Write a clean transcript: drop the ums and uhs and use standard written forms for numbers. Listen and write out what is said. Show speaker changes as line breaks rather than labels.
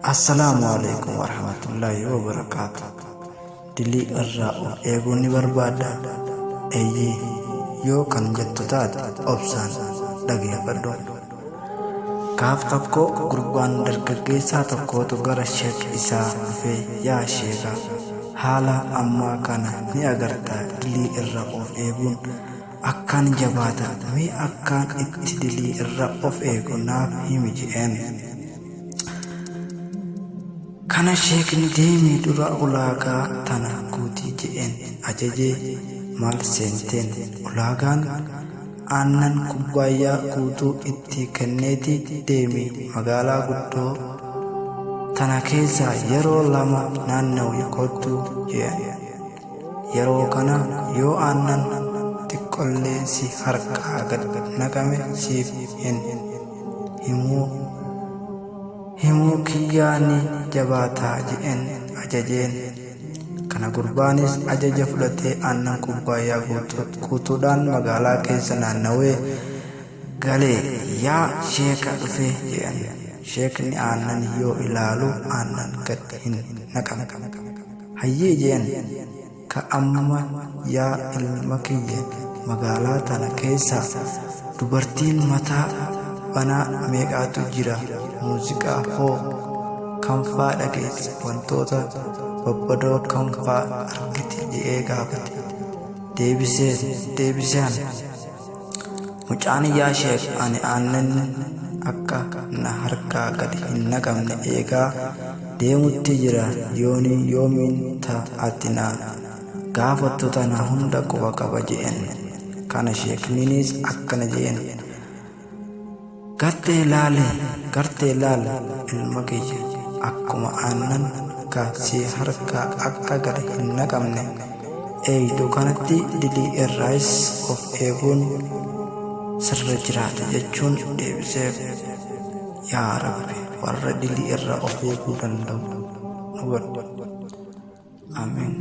Assalaamu alaikum warahmatullaahi wabarakaatu. Dilii irraa of eeguu ni barbaaddaa? Eeyyee yoo kan jettu taate obsaan dhageeffadhu. Gaaf tokko gurbaan dargaggeessaa tokkootu gara sheek isaa dhufee yaa sheeka haala ammaa kana ni agartaa dilii irra of eeguun akkaan jabaata mee akkaan itti dilii irra of eegu naaf himi je'een. Kana sheekni deemii dura ulaagaa tana guutii je'een ajajee maal seenteen ulaagaan aannan kubbaayyaa guutuu itti kenneeti deemi magaalaa guddoo tana keessa yeroo 2 naannawi koottu je'een. Yeroo kana yoo aannan xiqqollee si harkaa gad naqame siif hin himuu himuu kiyyaa ni jabaataa je'een ajajeen. Kana gurbaanis ajaja fudhatee aannan kubbaayyaa guutuudhaan magaalaa keessa naannawee gale yaa sheeka dhufe je'en. Sheekni aannan yoo ilaalu aannan gad hin naqamne. Hayyee je'en ka amma yaa ilma kiyya magaalaa tana keessa dubartiin mataa banaa meeqaatu jira muuziqaa hoo kam faa dhageessa wantoota babbadoo kam faa argite je'ee gaafate. Deebiseen Mucaan yaa sheek ani aannanni akka na harkaa gad hin naqamne eegaa deemutti jira yoonii yoomiin ta ati na gaafattu tana hunda quba qaba je'en. Kana sheekninis akkana je'en Gartee laali gartee laal ilma kiyya akkuma aannan ka si harkaa akka gad hin naqamne eeydu kanatti dilii irraayis of eeguun sirra jiraata jechuun deebiseef. Yaa Rabbi warra dilii irraa of eeguu danda'u nu godhi. Amiin.